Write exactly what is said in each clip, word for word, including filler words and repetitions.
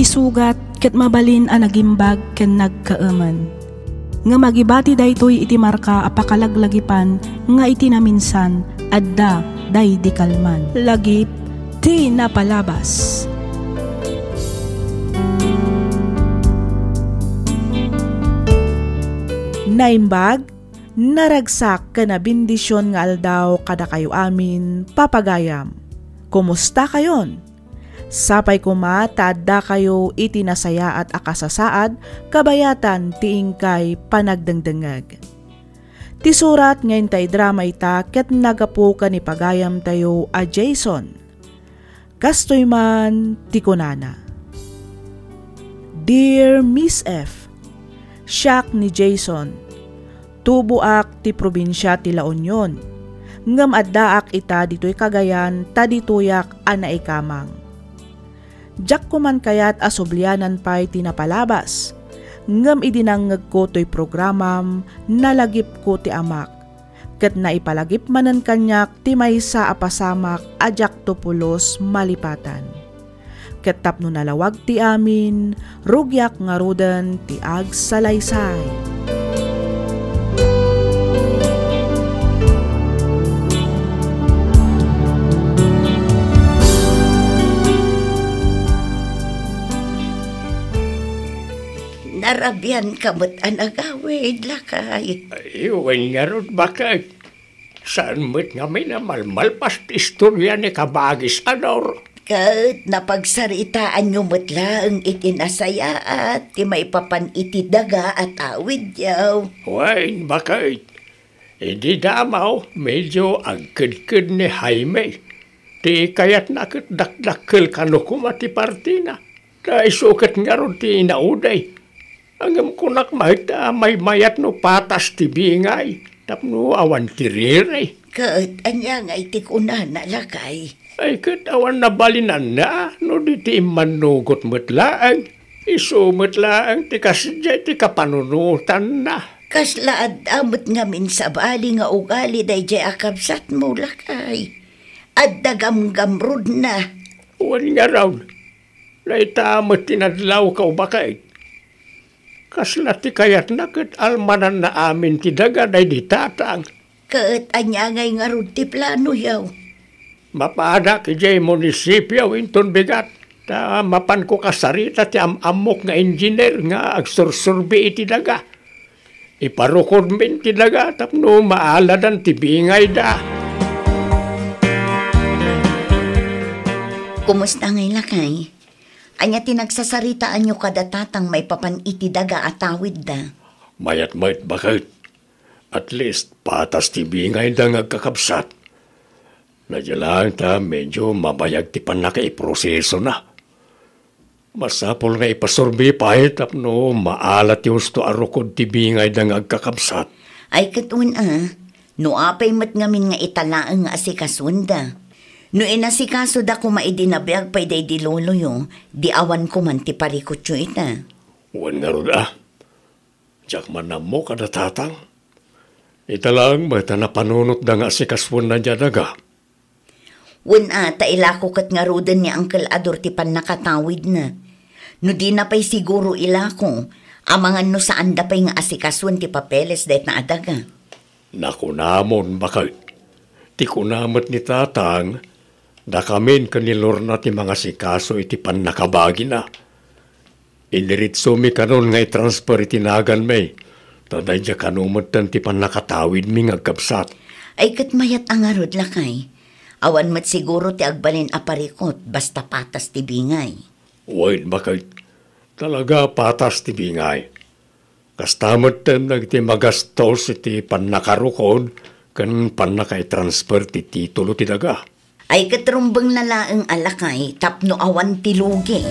sugat ket mabalin a nagimbag ken nagkaemen. Ngem agibati daytoy iti marka a pakalaglagipan nga iti naminsan, adda daydi kalman. Lagip ti napalabas. Naimbag, naragsak ken nabendision nga aldaw kadakayo amin, papagayam. Kumusta kayon? Sapay koma ta addakayo iti nasayaat a kasasaad kabayatan ti inkay panagdengdengngeg. Ti surat nga inta idrama ita ket nagapu ken ni pagayamtayo a Jason. Kastoy man ti kunana, "Dear Miss F, siak ni Jason. Tuboak ti probinsia ti La Union, ngem addaak ita ditoy Cagayan ta ditoyak a naikamang. Diak koman kayat a sublianan pay ti napalabas, ngem idi nangngegko toy programam, nalagipko ti amak, ket naipalagip manen kaniak ti maysa a pasamak a diakto pulos malipatan. Ket tapno nalawag ti amin, rugiak ngaruden ti agsalaysay." Narabian ka met a nagawid, lakay. Ay, wen ngarud, baket. Saan met ngamin a malmalpas ti istoria ni Kabagis Anor. Ket napagsaritaanyo met laeng iti nasayaat ti maipapan iti daga a tawidyo. Wen, baket. Idi damaw, medyo agkedked ni Jaime. Ti kayatna ket dakdakkel kano koma ti partina. Ta isu ket ngarud ti inaudi. Ngem kunak met a maymayat no patas ti bingay tapno awan ti riri. Ket ania ngay ti kunana, lakay? Ay, ket awan nabalinanna no di ti immannugot met laeng. Isu met laeng ti kasdiay ti kapanunotanna. Kasla adda met ngamin sabali nga ugali daydiay a kabsatmo, lakay. Adda gamgamrudna. Wen ngarud, dayta met ti nadlawko, baket. Kasla ti kayatna ket almananna amin ti daga daydi tatang. Ket ania ngay ngarud ti planoyo? Mapadak idiay munisipio inton bigat, ta mapanko kasarita ti am-ammok nga engineer nga agsursurbi iti daga. Iparukodmin ti daga tapno maaladan ti bingayda. Kumusta ngay, lakay? Ania ti nagsasaritaanyo kada tatang maipapan iti daga a tawidda? Mayat met, baket. At least, patas ti bingayda nga agkakabsat. Nadia laeng ta medyo mabayag ti pannakaiprosesona. Masapul nga ipasurbi pay tapno maala ti husto a rukod ti bingayda nga agkakabsat. Ay, ket wen a, no apay met ngamin nga ita laeng nga asikasuenda. No inasikasoda koma idi nabiag pay daydi loloyo, di awan koman ti parikutyo ita. Wen ngarud a, diak man ammo kada tatang. Ita laeng met a napanunotda nga asikasuenna diay daga. Wen a, ta ilako ket ngaruden ni Uncle Ador ti pannakatawidna. No dina pay siguro ilako, amangan no saanda pay nga asikasuen ti papeles dayta a daga. Nakunamon, baket. Ti kuna met ni tatang, dakamin ken ni Lorna ti mangasikaso iti pannakabagina. Idiretsomi kanon nga itransfer iti naganmi, ta daydiay kano metten ti pannakatawidmi nga agkabsat. Ay, ket mayat a ngarud, lakay. Awan met siguro ti agbalin a parikut, basta patas ti bingay. Wen, baket. Talaga patas ti bingay. Kasta metten dagiti magastos iti pannakarukod ken pannakaitransfer ti titulo ti daga. Ay, ket rumbengna laeng a lakay tapno awan ti lugi.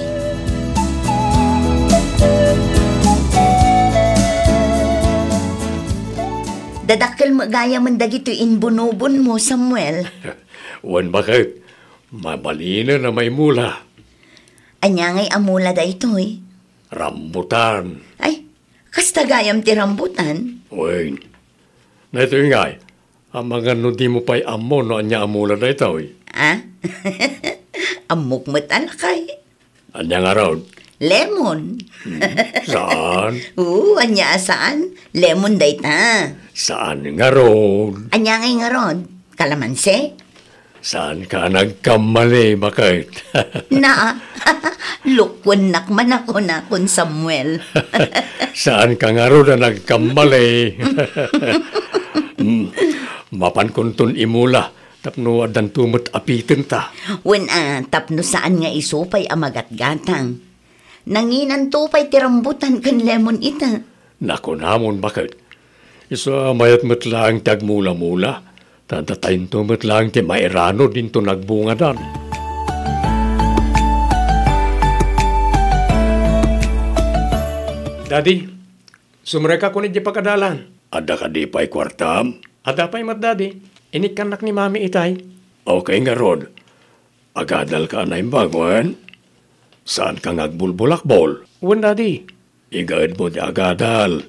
Dadakkel met gayamen dagitoy imbunobonmo, Samuel. Wen, baket. Mabalinen a maimula. Ania ngay a mula daytoy? Rambutan. Ay, kasta gayam ti rambutan? Wen. Daytoy ngay, amangan no dimo pay ammo no ania a mula daytoy. Ah? Ammok met a lakay. Ania ngarud? Lemon. Hmm, saan? Oo, ania a saan? Lemon dayta. Saan ngarud? Ania ngay ngarud? Kalamansi? Saanka a nagkamali, baket? Na, lukuennak man a kunakon, Samuel. Saanka ngarud a nagkamali. Hmm, mapankonton imula tapno addanto met apitenta. Wen a, tapno saan nga isu pay a magatgatang. Nanginanto pay ti rambutan ken lemon ita. Nakunamon, baket. Isu a mayat met laeng ti agmulamula, ta dataynto met laeng ti mairanod inton agbungadan. Daddy, sumrekakon idiay pagadalan. Adda kadi pay kuartam? Adda pay met, Daddy. Inikkannak ni Mami itay. Okay ngarud. Agadalka a naimbag, wen? Saanka nga agbulbulakbol? Wen, Daddy. Igaedmo ti agadal.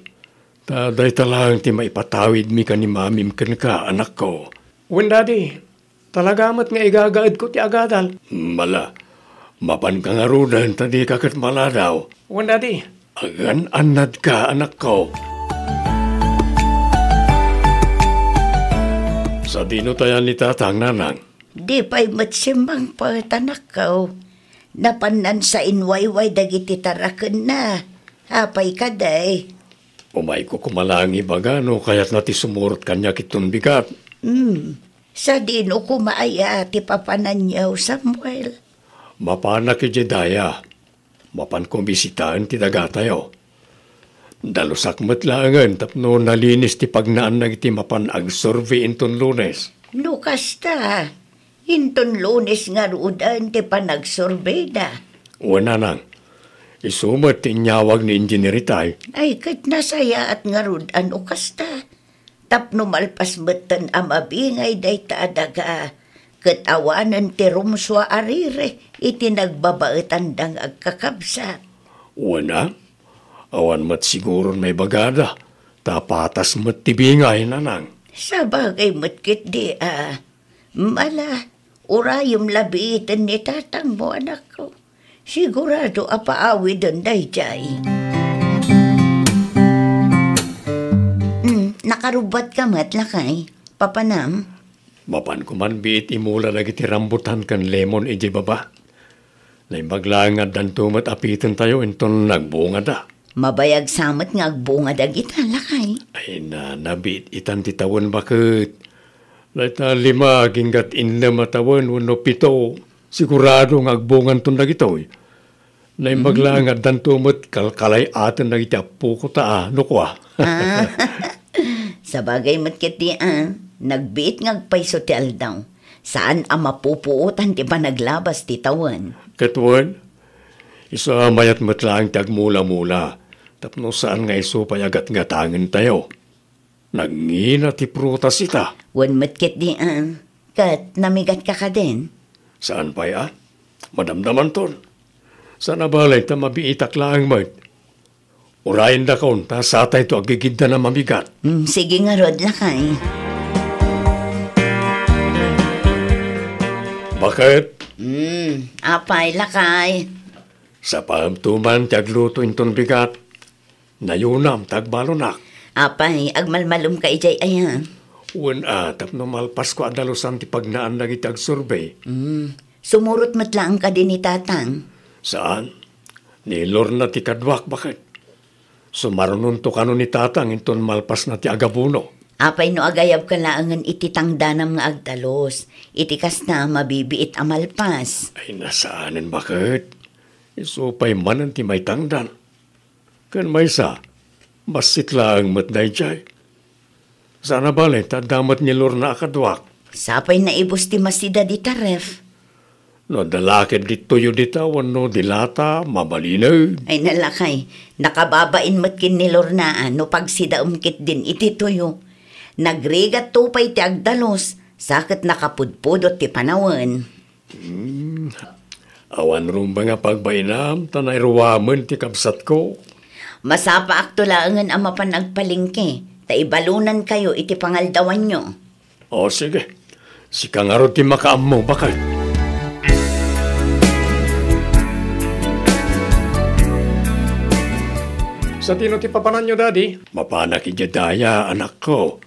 Ta dayta laeng ti maipatawidmi ken ni Mamim kenka, anakko. Wen, Daddy. Talaga met nga igagaedko ti agadal. Mala, mapanka ngaruden ta dika ket maladaw. Wen, Daddy. Agan-annadka, anakko. Sadino tayan ni Tatang, Nanang? Di pay met simmangpet, anakko. Napannan sainwayway dagiti tarakenna. Apay kadi? Umayko koma laeng ibaga no kayatna ti sumurot kaniak iton bigat. Hmm. Sadino koma aya ti papananyo, Samuel? Mapanak idiay daya. Mapanko bisitaen ti dagatayo. Dalusak met laengen tapno nalinis ti pagnaan dagiti mapan agsurvey inton Lunes. No kasta, inton Lunes ngaruden ti panagsurveyda. Wen, Nanang, isu met ti inyawag ni Engineer itay. Ay, ket nasayaat ngarud a no kasta. Tapno malpas metten a mabingay dayta a daga, ket awanen ti rumsua a riri iti nagbabaetanda nga agkakabsat. Wen a, awan met siguron maibagada, ta patas met ti bingay, Nanang. Sabagay met ketdi a, mala, urayem la biiten ni tatangmo, anakko. Sigurado a paawiden daydiay. Hmm, nakarubbuatka met, lakay. Papanam? Mapanko man biit imula dagiti rambutan ken lemon idiay baba. Naimbag laeng nga addanto met apitentayo inton nagbungada. Mabayag sa met nga agbunga dagita, lakay. Ay na, nabiit-itan ti tawen, baket. Dayta lima aginggat innem a tawen wenno pito, sigurado nga agbunganton dagitoy. Naimbag Mm. laeng addanto met kalkalay-aten dagiti appoko ta, a, no kua. Ah, sabagay met ketdi a, nagbiit nga agpayso ti aldaw. Saan a mapupuotan ti panaglabas ti tawen. Ket wen, isu a mayat met laeng ti agmula-mula, tapno saan nga isu pay a gatgatangentayo. Nangina ti prutas ita. Wen met ketdi a, ket namigatka kadin? Saan pay a, madamdamanton. Saan a bale ta mabiitak laeng met. Urayendakon ta satayto aggigiddan a mamigat. Mm, sige ngarud, lakay. Baket? Mm, apay, lakay? Sapaemto man ti agluto inton bigat. Nayunam ta agbalonak. Apay, agmalmalumka idiay aya? Wen a, tapno malpasko a dalusan ti pagnaan dagiti agsurvey. Mm, sumurot met laeng kadi ni tatang? Saan. Ni Lorna ti kaduak, baket. Sumarunonto kano ni tatang inton malpasna ti agabuno. Apay no agayabka laengen iti tangdanam nga agdalus, iti kasta, mabibiit a malpas. Ay, nasaanen, baket. Isu pay manen ti maitangdan. Ken maysa, bassit laeng met daydiay. Saan a bale ta adda met ni Lorna a kaduak. Sapay naibus ti masida dita ref. No adda la ketdi tuyo dita wenno dilata, mabalinen. Ay, nalakay, nakababain met ken ni Lorna a no pagsidaem ketdin iti tuyo. Nagrigatto pay ti agdalus, sa ket nakapudpudot ti panawen. Hmm. Awan rumbeng a pagbainam, ta nairuamen ti kabsatko. Masapaakto laengen a mapan agpalengke, ta ibalonankayo iti pangaldawanyo. O, sige. Sika ngarud ti makaammo, baket. Sadino ti papananyo, Daddy? Mapanak idiay daya, anakko.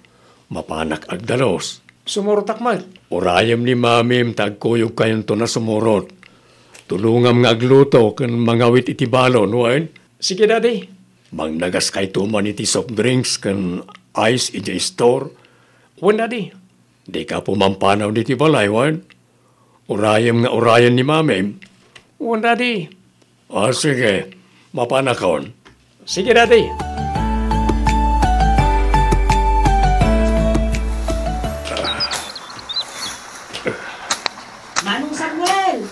Mapanak agdalus. Sumurotak met. Urayem ni Mamim ta agkuyogkayonto a sumurot. Tulongam nga agluto ken mangawit iti balon, wen? Sige, Daddy. Mangnagas kayto man iti soft drinks ken ice idiay store. Wen, Daddy. Dika pumampanaw ditoy balay, wen? Urayem nga urayen ni Mamim. Wen, Daddy. Ah, sige. Mapanakon. Sige, Daddy. Manong Samuel!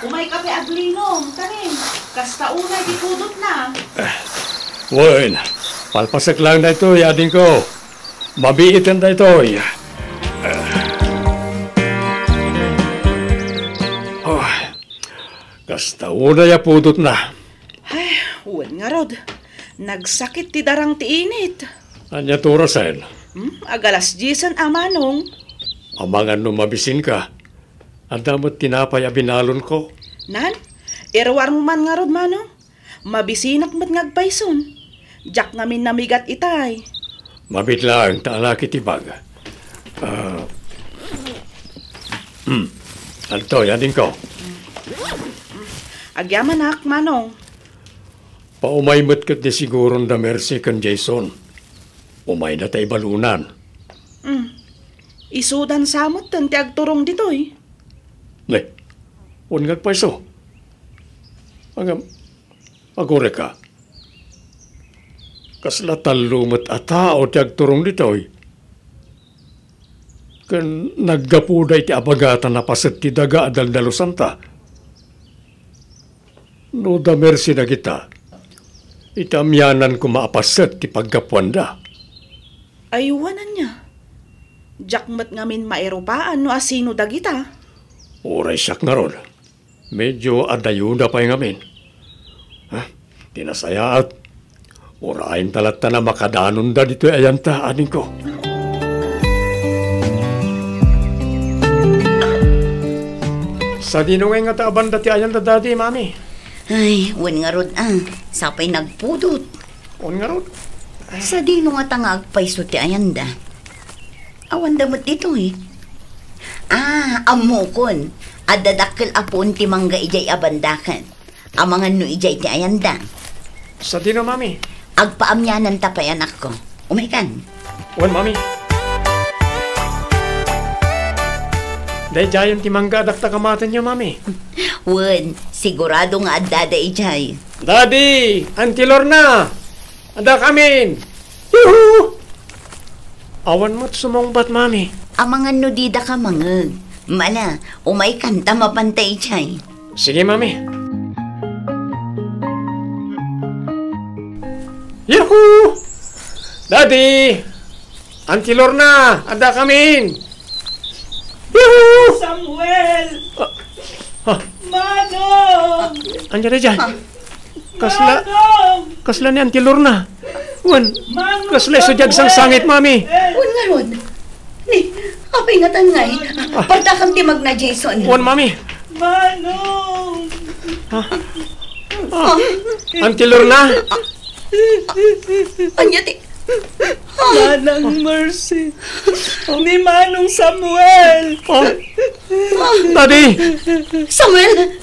Umayka pay aglinom, kani? Kasta unay ti pudotna. Wen, palpasek laeng daytoy, adingko. Mabiiten daytoy. Oh, kasta unay a pudotna. Ay, wen ngarud. Nagsakit ti darang ti init. Ania ti orasen? Hmm, agalas diesen a, Manong. Amangan no mabisinka. Adda met tinapay a binalonko. Nan, iruarmo man ngarud, Manong. Mabisinak met nga agpayson. Diak ngamin namigat itay. Mabiit laeng ta alaki ti bag. Ah, hmm. Adtoy, adingko. Agyamanak, Manong. Paumay met ket ni siguron da Mercy ken Jason. Umayda ta ibalunan. Hmm. Isudan sa metten ti agturong ditoy. Ne, wen nga agpayso. Ngem, agurayka. Kasla tallo met a tao ti agturong ditoy. Ken naggapuda iti abagatan a paset ti daga a daldalusanta. No da Mercy dagita, iti amianan koma a paset ti paggapuanda. Ay, wen ania? Diak met ngamin mairupaan no asino dagita. Uray siak ngarud. Medyo adayoda pay ngamin. Ha? Ti nasayaat, urayenta latta a makadanonda ditoy ayanta, adingko. Sadino ngay ngata a banda ti ayanda, Daddy, Mami? Ay, wen ngarud a, sapay nagpudot. Wen ngarud? Sadino ngata nga agpayso ti ayanda? Awanda met ditoy. Ah, ammokon. Adda dakkel a puon ti mangga idiay a banda ket. Amangan no idiay ti ayanda. Sadino, Mami? Agpaamiananta pay, anakko. Umaykan. Wen, Mami. Daydiayen ti mangga a dakta kamatenyo, Mami. Wen, sigurado nga addada idiay. Daddy, Auntie Lorna, addakamin. Yuhu! Awan met sumungbat, Mami. Amangan no didaka mangngeg. Mana, umaykan ta mapanta idiay. Sige, Mami. Yuhu! Daddy! Auntie Lorna, addakamin! Yuhu! Samuel! Ah, ah. Manong! Ania daydiay? Ah. Kasla, Manong! Kasla ni Auntie Lorna. Wen, Manong kasla isu diay Samuel! Agsangsangit, Mami. Wen ngarud. Ni, apay ngatan ngay? Ah. Partakam ti magna, Jason. Wen, Mami. Manong! Ah. Ah. Auntie Lorna? Ania ti, ah. Nanang Mercy. Ni Manong Samuel. Ah. Daddy! Samuel!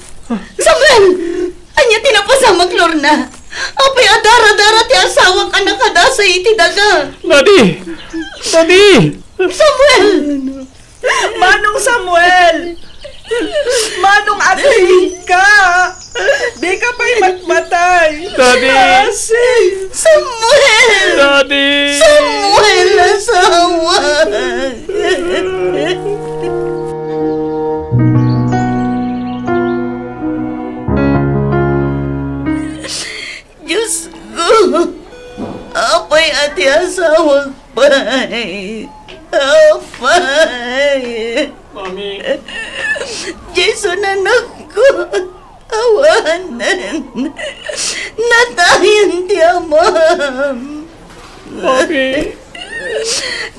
Samuel! Ania ti napasamak, Lorna? Apay a dara-dara ti asawak a nakadasay iti daga? Daddy! Daddy! Samuel! Manong Samuel! Manong, agriingka! Dika pay matmatay! Daddy! Mercy! Samuel! Daddy! Samuel, asawa! Dios ko, apay a ti asawak pay? Apay? Mami. Jason, anakko, awanen. Natayen ti amam. Mami.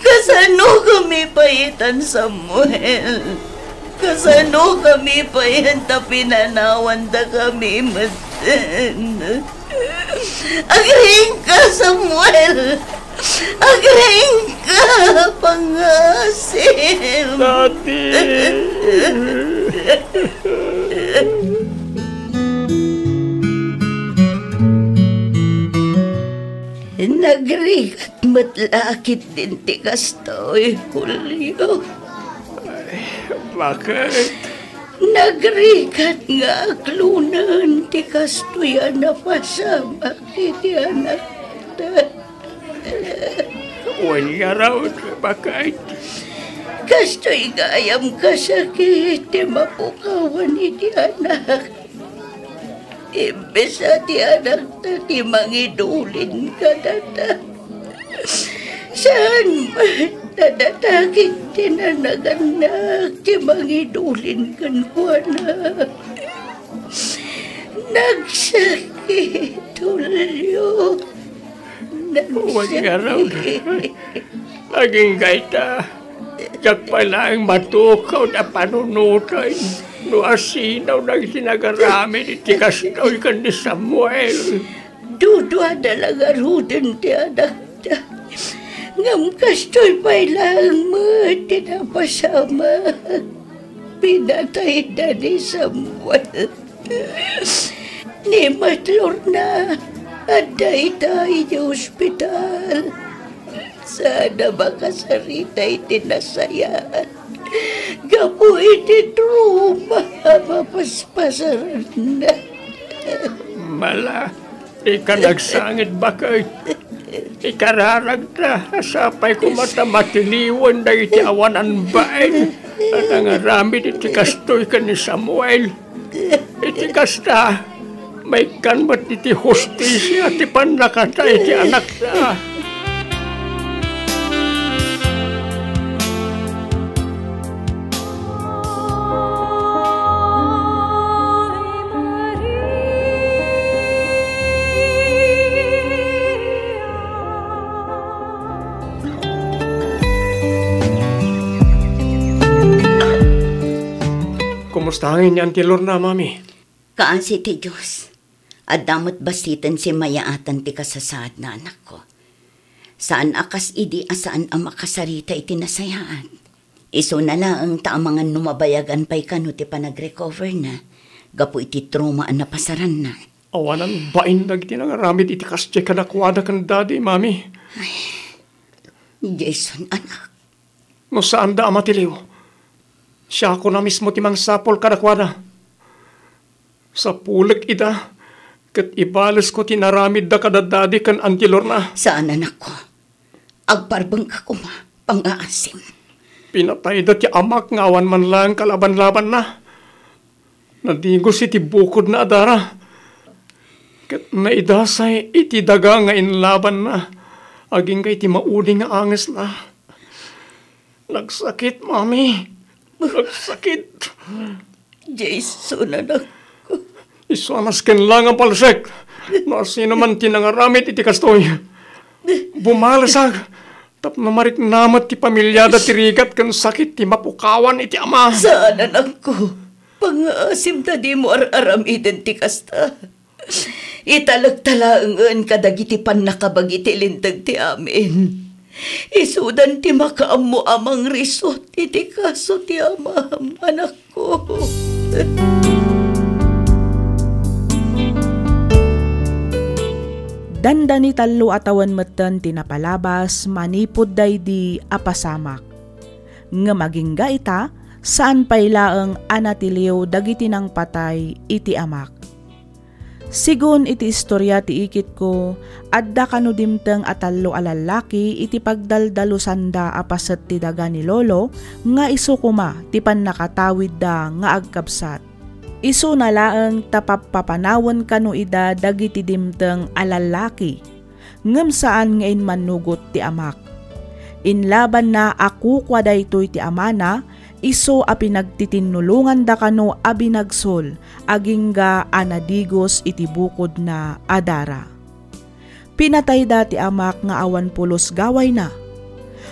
Kasanokami pay itan, Samuel? Kasanokami pay ta pinanawantakami metten? Agriingka, Samuel! Agriingka, pangasim! Daddy! Nagrigat met la ketdin ti kastoy, Julio. Ay, bakit? Nagrigat nga aklonen ti kastoy a napasamak iti anakta. Wen ngarud, bakit? Kastoy gayam kasakit ti mapukawan iti anak. Imbes a ti anakta ti mangidulin kadata, saan met, nadata ket ti nanagannak ti mangidulin kenkuana. Nagsakit, Julio. Wen ngarud. Nagsakit. Agingga ita, diak pay laeng matukaw a panunoten no asino dagiti nagaramid iti kastoy ken ni Samuel. Duduada la ngaruden ti anakta. Ngem kastoy pay laeng met ti napasamak. Pinatayda ni Samuel. Ni Mat Lorna, adda ita iti ospital. Saan a makasarita iti nasayaat gapu iti trauma a mapaspasaranna. Mala, dika nagsangit, bakit? Ikararagta, sapay koma ta matiliwen dagiti awanan bain a nangaramid iti kastoy ken ni Samuel. Iti kasta, maikkan met iti hustisia ti pannakatay iti anakta. Kumusta ngayen ni Auntie Lorna, Mami? Kaasi ti Dios. Adda met basiten simmayaatan ti kasasaadna, anakko. Saan a kas idi a saan a makasarita iti nasayaat. Isuna laeng ta amangan no mabayagan pay kano ti panagrecoverna gapu iti trauma a napasaranna. Awanan bain dagiti nangaramid iti kasdiay kadakuada ken Daddy, Mami. Ay, Jason, anak. No saanda a matiliw, siakon a mismo ti mangsapul kadakuada. Sapulek ida, ket ibalesko ti inaramidda kada Daddy ken Auntie Lorna. Saan, anakko. Agparbengka koma, pangngaasim. Pinatayda ti amak nga awan man laeng kalaban-labanna. Nadigos iti bukodna a dara, ket naidasay iti daga nga inlabanna agingga iti maudi nga angesna. Nagsakit, Mami. Nagsakit. Jason, anakko. Isu a nasken la nga palsek no asino man ti nangaramid iti kastoy. Bumalesak tapno marikna met ti pamiliada ti rigat ken sakit ti mapukawan iti ama. Saan, anakko. Pangngaasim ta dimo ar-aramiden ti kasta. Italekta laengen kadagiti pannakabagi ti linteg ti amin. Isudan ti makaammo a mangrisot iti kaso ti amam, anakko. Dandani tallo a tawen metten ti napalabas manipud daydi a pasamak. Ngem agingga ita, saan pay laeng a natiliw dagiti nangpatay iti amak. Sigun iti istoria ti ikitko, adda kano dimteng a tallo a lallaki iti pagdaldalusanda a paset ti daga ni Lolo nga isu koma ti pannakatawidda nga agkabsat. Isuna laeng ta pappapanawen kano ida dagiti dimteng a lallaki, ngem saan nga immannugot ti amak. Inlabanna a kukua daytoy ti amana, isu a pinagtitinnulonganda kano a binagsul agingga a nadigos iti bukodna a dara. Pinatayda ti amak nga awan pulos gawayna.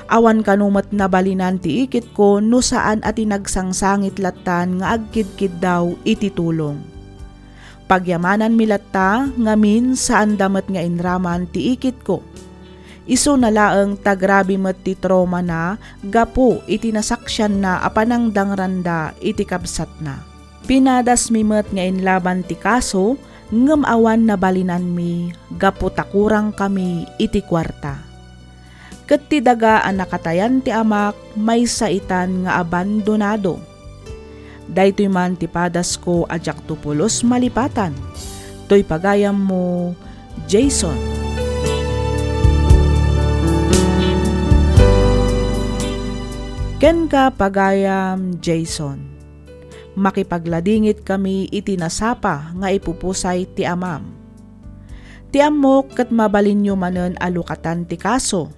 Awan kano met nabalinan ti ikitko no saan a ti nagsangsangit lattan nga agkidkiddaw iti tulong. Pagyamananmi latta ngamin, saanda met nga inraman ti ikitko. Isuna laeng ta grabe met ti traumana gapu iti nasaksianna a panangdangranda iti kabsatna. Pinadasmi met nga inlaban ti kaso, ngem awan nabalinanmi gapu ta kurangkami iti kuarta. Ket ti daga a nakatayan ti amak maysa itan nga abandonado. Daytoy man ti padasko a diakto pulos malipatan. Toy pagayammo, Jason. Kenka, pagayam Jason. Makipagladingit kami iti nasapa nga ipupusay ti amam. Ti ammok ket mabalinyo manen a lukatan ti kaso.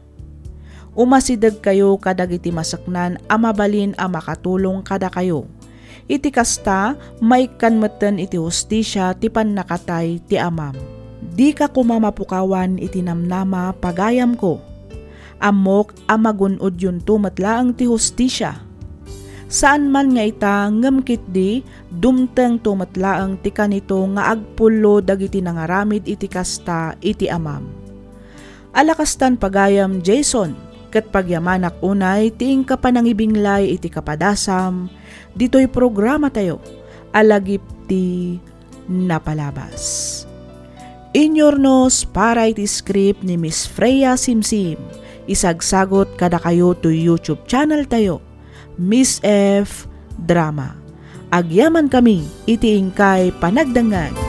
Umasidegkayo kadagiti maseknan a mabalin a makatulong kadakayo. Iti kasta, maikkan metten iti hustisia ti pannakatay ti amam. Dika koma mapukawan iti namnama, pagayamko. Ammok a magun-odyonto met laeng ti hustisia. Saan man nga ita, ngem ketdi, dumtengto met laeng ti kanito nga agpullo dagiti nangaramid iti kasta iti amam. Ala kastan, pagayam Jason, ket pagyamanak unay ti inka panangibinglay iti kapadasam ditoy programatayo a lagip ti napalabas. Inyurnos para iti script ni Miss Freya Simsim, isagsagot kadakayo toy YouTube channel tayo, Miss F Drama. Agyaman kami iti inkay panagdengngeg.